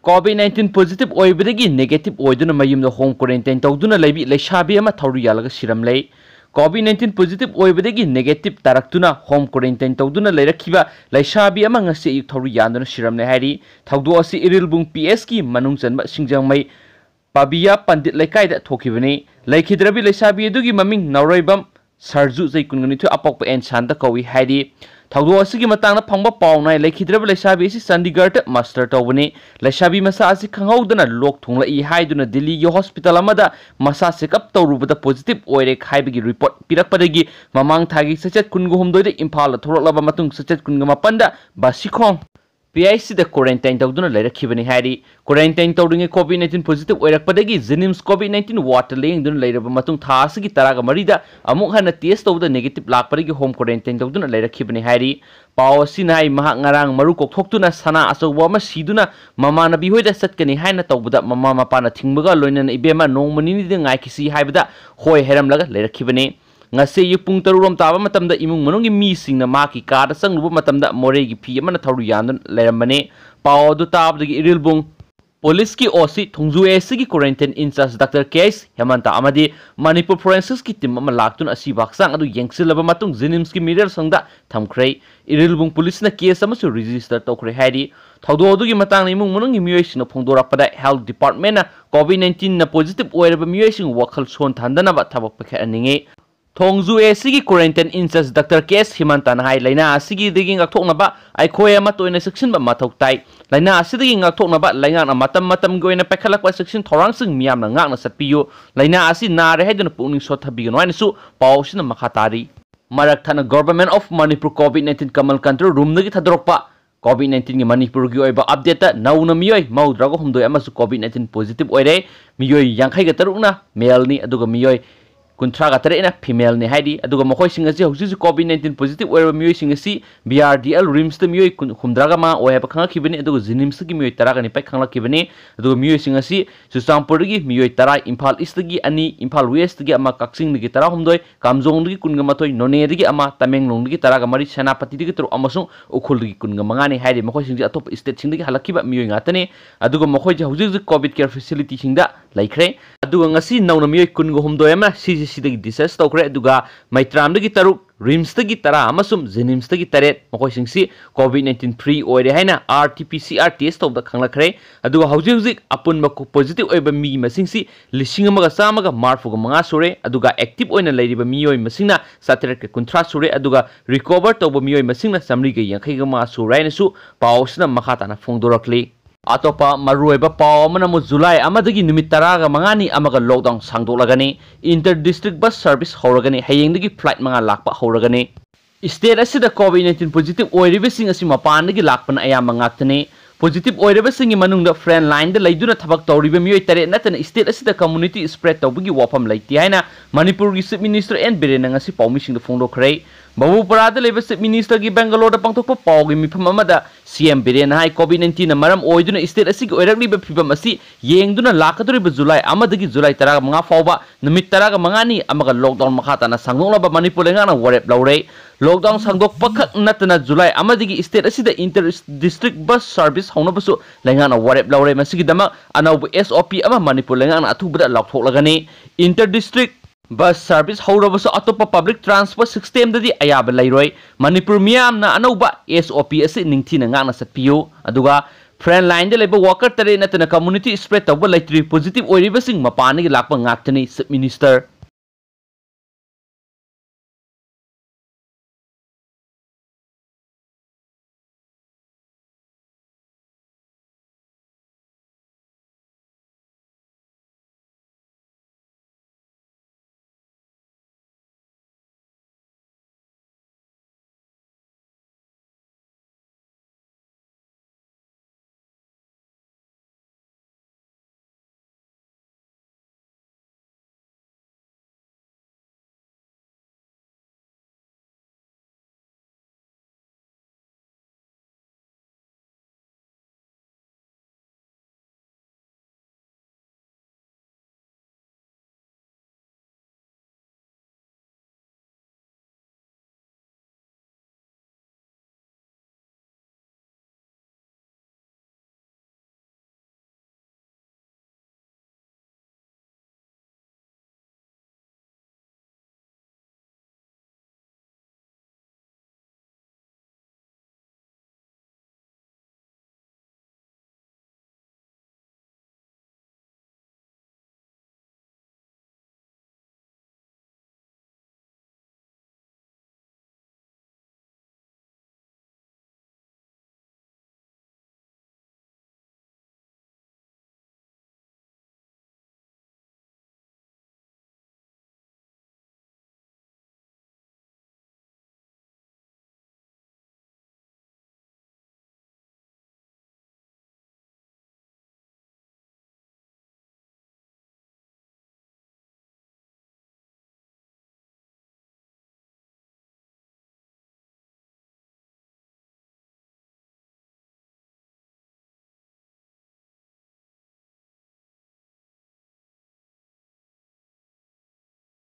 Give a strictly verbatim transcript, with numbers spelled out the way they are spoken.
COVID nineteen positive ꯑꯣꯏꯕꯗꯒꯤ negative ꯑꯣꯏꯗꯨꯅ ꯃꯌꯨꯝꯗ home quarantine ꯇꯧꯗꯨꯅ ꯂꯩꯕꯤ ꯂꯩꯁꯥꯕꯤ ꯑꯃ ꯊꯧꯔꯤ ꯌꯥꯜꯂꯒ ꯁꯤꯔꯝꯂꯦ꯫ COVID nineteen positive ꯑꯣꯏꯕꯗꯒꯤ negative ꯇꯥꯔꯛꯇꯨꯅ home quarantine ꯇꯧꯗꯨꯅ ꯂꯩꯔꯛꯈꯤꯕ ꯂꯩꯁꯥꯕꯤ ꯑꯃ ꯉꯁꯤ ꯑꯌꯨꯛ ꯊꯧꯔꯤ ꯌꯥꯟꯗꯨꯅ ꯁꯤꯔꯝꯂꯦ ꯍꯥꯏꯔꯤ꯫ ꯊꯧꯗꯣꯛ ꯑꯁꯤ ꯏꯔꯤꯜꯕꯨꯡ P H ꯀꯤ ꯃꯅꯨꯡ ꯆꯟꯕ ꯁꯤꯡꯖꯃꯩ ꯄꯥꯕꯤꯌꯥ ꯄꯟꯗꯤꯠ ꯂꯩꯀꯥꯏꯗ ꯊꯣꯛꯈꯤꯕꯅꯤ꯫ ꯂꯩꯈꯤꯗ꯭ꯔꯕꯤ ꯂꯩꯁꯥꯕꯤ ꯑꯗꯨꯒꯤ ꯃꯃꯤꯡ ꯅꯥꯎꯔꯩꯕꯝ ꯁꯔꯖꯨ, ꯆꯍꯤ ꯀꯨꯟꯒ ꯅꯤꯊꯣꯏ, ꯑꯄꯣꯛꯄ ꯑꯦꯟ ꯁꯥꯟꯇ ꯀꯧꯏ ꯍꯥꯏꯔꯤ꯫ ꯊꯧꯗꯣꯛ ꯑꯁꯤꯒꯤ ꯃꯇꯥꯡꯗ ꯐꯪꯕ ꯄꯥꯎ ꯅꯥꯏ, ꯂꯩꯈꯤꯗ꯭ꯔꯕ ꯂꯩꯁꯥꯕꯤ ꯑꯁꯤ ꯆꯥꯟꯗꯤꯒꯔꯗ master ꯇꯧꯕꯅꯤ꯫ ꯂꯩꯁꯥꯕꯤ ꯃꯁꯥ ꯑꯁꯤ ꯈꯪꯍꯧꯗꯅ ꯂꯣꯛ ꯊꯨꯡꯂꯛꯏ ꯍꯥꯏꯗꯨꯅ ꯗꯤꯜꯂꯤꯒꯤ hospital ꯑꯃꯗ ꯃꯁꯥ check up ꯇꯧꯔꯨꯕꯗ positive ꯑꯣꯏꯔꯦ ꯍꯥꯏꯕꯒꯤ report ꯄꯤꯔꯛꯄꯗꯒꯤ ꯃꯃꯥꯡ ꯊꯥꯒꯤ ꯆꯩꯆꯠ ꯀꯨꯟꯒ ꯍꯨꯝꯗꯣꯏꯗ ꯏꯝꯐꯥꯜꯗ ꯊꯣꯛꯂꯛꯂꯕ ꯃꯇꯨꯡ ꯆꯩꯆꯠ ꯀꯨꯟꯒ ꯃꯥꯄꯟꯗ ꯕꯥꯁꯤꯈꯣꯡ P H C ꯗ quarantine ꯇꯧꯗꯨꯅ ꯂꯩꯔꯛꯈꯤꯕꯅꯤ ꯍꯥꯏꯔꯤ꯫ Quarantine ꯇꯧꯔꯤꯉꯩ COVID nineteen positive ꯑꯣꯏꯔꯛꯄꯗꯒꯤ JNIMS COVID nineteen ward ꯇ ꯂꯥꯌꯦꯡꯗꯨꯅ ꯂꯩꯔꯕ ꯃꯇꯨꯡ ꯊꯥ ꯑꯁꯤꯒꯤ ꯇꯔꯥꯒ ꯃꯔꯤꯗ ꯑꯃꯨꯛ ꯍꯟꯅ test ꯇꯧꯕꯗ negative ꯂꯥꯛꯄꯗꯒꯤ home quarantine ꯇꯧꯗꯨꯅ ꯂꯩꯔꯛꯈꯤꯕꯅꯤ ꯍꯥꯏꯔꯤ꯫ ꯄꯥꯎ ꯑꯁꯤꯅ ꯍꯥꯏ ꯃꯍꯥꯛ ꯉꯔꯥꯡ ꯃꯔꯨ ꯀꯣꯛꯊꯣꯛꯇꯨꯅ ꯁꯅꯥ ꯑꯆꯧꯕ ꯑꯃ ꯁꯤꯗꯨꯅ ꯃꯃꯥꯟꯅꯕꯤ ꯍꯣꯏꯗ ꯆꯠꯀꯅꯤ ꯍꯥꯏꯅ ꯇꯧꯕꯗ ꯃꯃꯥ ꯃꯄꯥꯅ ꯊꯤꯡꯕꯒ ꯂꯣꯏꯅꯅ ꯏꯕꯦꯝꯃ ꯅꯣꯡꯃ ꯅꯤꯅꯤꯗꯤ ꯉꯥꯏꯈꯤꯁꯤ ꯍꯥꯏꯕꯗ ꯍꯣꯏ ꯍꯥꯏꯔꯝꯂꯒ ꯂꯩꯔꯛꯈꯤꯕꯅꯤ꯫ ꯉꯁꯤ ꯑꯌꯨꯛ ꯄꯨꯡ ꯇꯔꯨꯛ ꯔꯣꯝ ꯇꯥꯕ ꯃꯇꯝꯗ ꯏꯃꯨꯡ ꯃꯅꯨꯡꯒꯤ ꯃꯤꯁꯤꯡꯅ ꯃꯍꯥꯛꯀꯤ ꯀꯥꯗ ꯆꯪꯂꯨꯕ ꯃꯇꯝꯗ ꯃꯣꯔꯦꯒꯤ ꯐꯤ ꯑꯃꯅ ꯊꯧꯔꯤ ꯌꯥꯟꯗꯨꯅ ꯂꯩꯔꯝꯕꯅꯤ꯫ ꯄꯥꯎ ꯑꯗꯨ ꯇꯥꯕꯗꯒꯤ ꯏꯔꯤꯜꯕꯨꯡ ꯄꯨꯂꯤꯁꯀꯤ ꯑꯣ ꯁꯤ ꯊꯣꯡꯖꯨ ꯑꯦ ꯁꯤꯒꯤ quarantine in-charge ꯗꯥꯛꯇꯔ ꯀꯦ ꯑꯩꯆ ꯍꯦꯃꯟꯇ ꯑꯃꯗꯤ ꯃꯅꯤꯄꯨꯔ forensics ꯀꯤ team ꯑꯃ ꯂꯥꯛꯇꯨꯅ ꯑꯁꯤꯕ ꯍꯛꯆꯥꯡ ꯑꯗꯨ ꯌꯦꯡꯁꯤꯜꯂꯕ ꯃꯇꯨꯡ JNIMS ꯀꯤ ꯃꯤꯔꯦꯜ ꯁꯪꯗ ꯊꯝꯈ꯭ꯔꯦ꯫ ꯏꯔꯤꯜꯕꯨꯡ ꯄꯨꯂꯤꯁꯅ case ꯑꯃꯁꯨ register ꯇꯧꯈ꯭ꯔꯦ ꯍꯥꯏꯔꯤ꯫ ꯊꯧꯗꯣꯛ ꯑꯗꯨꯒꯤ ꯃꯇꯥꯡꯗ ꯏꯃꯨꯡ ꯃꯅꯨꯡꯒꯤ ꯃꯤꯑꯣꯏꯁꯤꯡꯅ ꯐꯣꯡꯗꯣꯔꯛꯄꯗ health department ꯅ COVID nineteen ꯅ positive ꯑꯣꯏꯔꯕ ꯃꯤꯑꯣꯏꯁꯤꯡ ꯋꯥꯈꯜ ꯁꯣꯟꯊꯍꯟꯗꯅꯕ ꯊꯕꯛ ꯄꯥꯏꯈꯠꯍꯟꯅꯤꯡꯉꯤ꯫ ꯊꯣꯡꯖꯨ ꯑꯦ ꯁꯤꯒꯤ quarantine in-charge ꯗꯥꯛꯇꯔ ꯀꯦ ꯑꯦꯁ ꯍꯤꯃꯟꯇꯅ ꯍꯥꯏ, ꯂꯥꯏꯅꯥ ꯑꯁꯤꯒꯤꯗꯒꯤ ꯉꯥꯛꯊꯣꯛꯅꯕ ꯑꯩꯈꯣꯏ ꯑꯃꯠꯇ ꯑꯣꯏꯅ ꯆꯦꯛꯁꯤꯟꯕ ꯃꯊꯧ ꯇꯥꯏ꯫ ꯂꯥꯏꯅꯥ ꯑꯁꯤꯗꯒꯤ ꯉꯥꯛꯊꯣꯛꯅꯕ ꯂꯩꯉꯥꯛꯅ ꯃꯇꯝ ꯃꯇꯝꯒꯤ ꯑꯣꯏꯅ ꯄꯥꯏꯈꯠꯂꯛꯄ ꯆꯦꯛꯁꯤꯟ ꯊꯧꯔꯥꯡꯁꯤꯡ ꯃꯤꯌꯥꯝꯅ ꯉꯥꯛꯅ ꯆꯠꯄꯤꯌꯨ꯫ ꯂꯥꯏꯅꯥ ꯑꯁꯤ ꯅꯥꯔꯦ ꯍꯥꯏꯗꯨꯅ ꯄꯨꯛꯅꯤꯡ ꯁꯣꯠꯊꯕꯤꯒꯅꯨ ꯍꯥꯏꯅꯁꯨ ꯄꯥꯎ ꯑꯁꯤꯅ ꯃꯈꯥ ꯇꯥꯔꯤ꯫ ꯃꯔꯛ ꯊꯠꯅ Government of Manipur COVID nineteen Kamal control room ꯗꯒꯤ ꯊꯥꯗꯣꯔꯛꯄ COVID nineteen ꯒꯤ ꯃꯅꯤꯄꯨꯔꯒꯤ ꯑꯣꯏꯕ update ꯇ ꯅꯧꯅ ꯃꯤꯑꯣꯏ ꯃꯧꯗ꯭ꯔꯥꯒ ꯍꯨꯝꯗꯣꯏ ꯑꯃꯁꯨ COVID nineteen positive ꯑꯣꯏꯔꯦ꯫ ꯃꯤꯑꯣꯏ ꯌꯥꯡꯈꯩꯒ ꯇꯔꯨꯛꯅ male ꯅꯤ, ꯑꯗꯨꯒ ꯃꯤꯑꯣꯏ ꯀꯨꯟꯊ꯭ꯔꯥꯒ ꯇꯔꯦꯠꯅ femaleꯅꯤ ꯍꯥꯏꯔꯤ꯫ ꯑꯗꯨꯒ ꯃꯈꯣꯏꯁꯤꯡ ꯑꯁꯤ ꯍꯧꯖꯤꯛ ꯍꯧꯖꯤꯛ COVID nineteen positive ꯑꯣꯏꯔꯕ ꯃꯤꯑꯣꯏꯁꯤꯡ ꯑꯁꯤ B R D L RIMSꯇ ꯃꯤꯑꯣꯏ ꯀꯨꯟ, ꯍꯨꯝꯗ꯭ꯔꯥꯒ ꯃꯉꯥ ꯑꯣꯏ ꯍꯥꯏꯕ ꯈꯪꯂꯛꯈꯤꯕꯅꯤ꯫ ꯑꯗꯨꯒ JNIMSꯇꯒꯤ ꯃꯤꯑꯣꯏ ꯇꯔꯥꯒ ꯅꯤꯄꯥꯟ ꯈꯪꯂꯛꯈꯤꯕꯅꯤ꯫ ꯑꯗꯨꯒ ꯃꯤꯑꯣꯏꯁꯤꯡ ꯑꯁꯤ ꯆꯨꯔꯆꯥꯟꯄꯨꯔꯗꯒꯤ ꯃꯤꯑꯣꯏ ꯇꯔꯥ, ꯏꯝꯐꯥꯜ ꯏꯁꯇꯒꯤ ꯑꯅꯤ, ꯏꯝꯐꯥꯜ ꯋꯦꯁꯇꯒꯤ ꯑꯃ, ꯀꯛꯆꯤꯡꯗꯒꯤ ꯇꯔꯥꯍꯨꯝꯗꯣꯏ, ꯀꯥꯝꯖꯣꯡꯗꯒꯤ ꯀꯨꯟꯒ ꯃꯥꯊꯣꯏ, ꯅꯣꯅꯦꯗꯒꯤ ꯑꯃ, ꯇꯃꯦꯡꯂꯣꯡꯗꯒꯤ ꯇꯔꯥꯒ ꯃꯔꯤ, ꯁꯦꯅꯥꯄꯇꯤꯗꯒꯤ ꯇꯔꯨꯛ ꯑꯃꯁꯨꯡ ꯎꯈ꯭ꯔꯨꯜꯗꯒꯤ ꯀꯨꯟꯒ ꯃꯉꯥꯅꯤ ꯍꯥꯏꯔꯤ꯫ ꯃꯈꯣꯏꯁꯤꯡꯁꯤ ꯑꯇꯣꯞꯄ stateꯁꯤꯡꯗꯒꯤ ꯍꯜꯂꯛꯈꯤꯕ ꯃꯤꯑꯣꯏ ꯉꯥꯛꯇꯅꯤ꯫ ꯑꯗꯨꯒ ꯃꯈꯣꯏꯁꯦ ꯍꯧꯖꯤꯛ ꯍꯧꯖꯤꯛ COVID care facilityꯁꯤꯡꯗ ꯂꯩꯈ꯭ꯔꯦ꯫ ꯑꯗꯨꯒ ꯉꯁꯤ ꯅꯧꯅ ꯃꯤꯑꯣꯏ ꯀꯨꯟꯒ ꯍꯨꯝꯗꯣꯏ ꯑꯃ CHCꯗꯒꯤ discharge ꯇꯧꯈ꯭ꯔꯦ꯫ ꯑꯗꯨꯒ ꯃꯩꯇ꯭ꯔꯥꯝꯗꯒꯤ ꯇꯔꯨꯛ, RIMSꯇꯒꯤ ꯇꯔꯥ ꯑꯃꯁꯨꯡ JNIMSꯇꯒꯤ ꯇꯔꯦꯠ, ꯃꯈꯣꯏꯁꯤꯡꯁꯤ COVID nineteen free ꯑꯣꯏꯔꯦ ꯍꯥꯏꯅ RT-PCR test ꯇꯧꯕꯗ ꯈꯪꯂꯛꯈ꯭ꯔꯦ꯫ ꯑꯗꯨꯒ ꯍꯧꯖꯤꯛ ꯍꯧꯖꯤꯛ ꯑꯄꯨꯟꯕ positive ꯑꯣꯏꯕ ꯃꯤ ꯃꯁꯤꯡꯁꯤ ꯂꯤꯁꯤꯡ ꯑꯃꯒ ꯆꯥꯝꯃꯒ ꯃꯔꯤꯐꯨꯒ ꯃꯉꯥ ꯁꯨꯔꯦ꯫ ꯑꯗꯨꯒ active ꯑꯣꯏꯅ ꯂꯩꯔꯤꯕ ꯃꯤꯑꯣꯏ ꯃꯁꯤꯡꯅ ꯆꯥꯇꯔꯦꯠꯀ ꯀꯨꯟꯊ꯭ꯔꯥ ꯁꯨꯔꯦ꯫ ꯑꯗꯨꯒ recover ꯇꯧꯕ ꯃꯤꯑꯣꯏ ꯃꯁꯤꯡꯅ ꯆꯥꯃꯔꯤꯒ ꯌꯥꯡꯈꯩꯒ ꯃꯉꯥ ꯁꯨꯔꯦ ꯍꯥꯏꯅꯁꯨ ꯄꯥꯎ ꯑꯁꯤꯅ ꯃꯈꯥ ꯇꯥꯅ ꯐꯣꯡꯗꯣꯔꯛꯂꯤ꯫ ꯑꯇꯣꯞꯄ ꯃꯔꯨꯑꯣꯏꯕ ꯄꯥꯎ ꯑꯃꯅ ꯑꯃꯨꯛ ꯖꯨꯂꯥꯏ ꯑꯃꯗꯒꯤ ꯅꯨꯃꯤꯠ ꯇꯔꯥꯒ ꯃꯉꯥꯅꯤ ꯑꯃꯒ lockdown ꯁꯥꯡꯗꯣꯛꯂꯒꯅꯤ꯫ Inter district bus service ꯍꯧꯔꯒꯅꯤ꯫ ꯍꯌꯦꯡꯗꯒꯤ flight ꯃꯉꯥ ꯂꯥꯛꯄ ꯍꯧꯔꯒꯅꯤ꯫ State ꯑꯁꯤꯗ COVID nineteen positive ꯑꯣꯏꯔꯤꯕꯁꯤꯡ ꯑꯁꯤ ꯃꯄꯥꯟꯗꯒꯤ ꯂꯥꯛꯄꯅ ꯑꯌꯥꯝꯕ ꯉꯥꯛꯇꯅꯤ꯫ Positive ꯑꯣꯏꯔꯕꯁꯤꯡꯒꯤ ꯃꯅꯨꯡꯗ front lineꯗ ꯂꯩꯗꯨꯅ ꯊꯕꯛ ꯇꯧꯔꯤꯕ ꯃꯤꯑꯣꯏ ꯇꯔꯦꯠ ꯅꯠꯇꯅ state ꯑꯁꯤꯗ community spread ꯇꯧꯕꯒꯤ ꯋꯥꯐꯝ ꯂꯩꯇꯦ ꯍꯥꯏꯅ ꯃꯅꯤꯄꯨꯔꯒꯤ Chief Minister N ꯕꯤꯔꯦꯟꯅ ꯉꯁꯤ ꯄꯥꯎꯃꯤꯁꯤꯡꯗ ꯐꯣꯡꯗꯣꯛꯈ꯭ꯔꯦ꯫ ꯕꯕꯨꯄꯨꯔꯥꯗ ꯂꯩꯕ Chief Ministerꯒꯤ ꯕꯦꯡꯒꯂꯣꯔꯗ ꯄꯥꯡꯊꯣꯛꯄ ꯄꯥꯎꯒꯤ ꯃꯤꯐꯝ ꯑꯃꯗ CM ꯕꯤꯔꯦꯟꯅ ꯍꯥꯏ, COVID nineteenꯅ ꯃꯔꯝ ꯑꯣꯏꯗꯨꯅ state ꯑꯁꯤꯒꯤ ꯑꯣꯏꯔꯛꯂꯤꯕ ꯐꯤꯕꯝ ꯑꯁꯤ ꯌꯦꯡꯗꯨꯅ ꯂꯥꯛꯀꯗꯧꯔꯤꯕ ꯖꯨꯂꯥꯏ ꯑꯃꯗꯒꯤ ꯖꯨꯂꯥꯏ ꯇꯔꯥꯃꯉꯥ ꯐꯥꯎꯕ ꯅꯨꯃꯤꯠ ꯇꯔꯥꯒ ꯃꯉꯥꯅꯤ ꯑꯃꯒ lockdown ꯃꯈꯥ ꯇꯥꯅ ꯁꯥꯡꯗꯣꯛꯅꯕ ꯃꯅꯤꯄꯨꯔ ꯂꯩꯉꯥꯛꯅ ꯋꯥꯔꯦꯞ ꯂꯧꯔꯦ꯫ Lockdown ꯁꯥꯡꯗꯣꯛꯄ ꯈꯛ ꯅꯠꯇꯅ ꯖꯨꯂꯥꯏ ꯑꯃꯗꯒꯤ state ꯑꯁꯤꯗ inter district bus service ꯍꯧꯅꯕꯁꯨ ꯂꯩꯉꯥꯛꯅ ꯋꯥꯔꯦꯞ ꯂꯧꯔꯦ꯫ ꯃꯁꯤꯒꯤꯗꯃꯛ ꯑꯅꯧꯕ SOP ꯑꯃ ꯃꯅꯤꯄꯨꯔ ꯂꯩꯉꯥꯛꯅ ꯑꯊꯨꯕꯗ ꯂꯥꯎꯊꯣꯛꯂꯒꯅꯤ꯫ Inter district bus service ꯍꯧꯔꯕꯁꯨ ꯑꯇꯣꯞꯄ public transport systemꯗꯗꯤ ꯑꯌꯥꯕ ꯂꯩꯔꯣꯏ꯫ ꯃꯅꯤꯄꯨꯔ ꯃꯤꯌꯥꯝꯅ ꯑꯅꯧꯕ SOP ꯑꯁꯤ ꯅꯤꯡꯊꯤꯅ ꯉꯥꯛꯅ ꯆꯠꯄꯤꯌꯨ꯫ ꯑꯗꯨꯒ front lineꯗ ꯂꯩꯕ worker ꯇꯔꯦꯠ ꯅꯠꯇꯅ community spread ꯇꯧꯕ ꯂꯩꯇ꯭ꯔꯤ꯫ Positive ꯑꯣꯏꯔꯤꯕꯁꯤꯡ ꯃꯄꯥꯟꯗꯒꯤ ꯂꯥꯛꯄ ꯉꯥꯛꯇꯅꯤ꯫ Chief Minister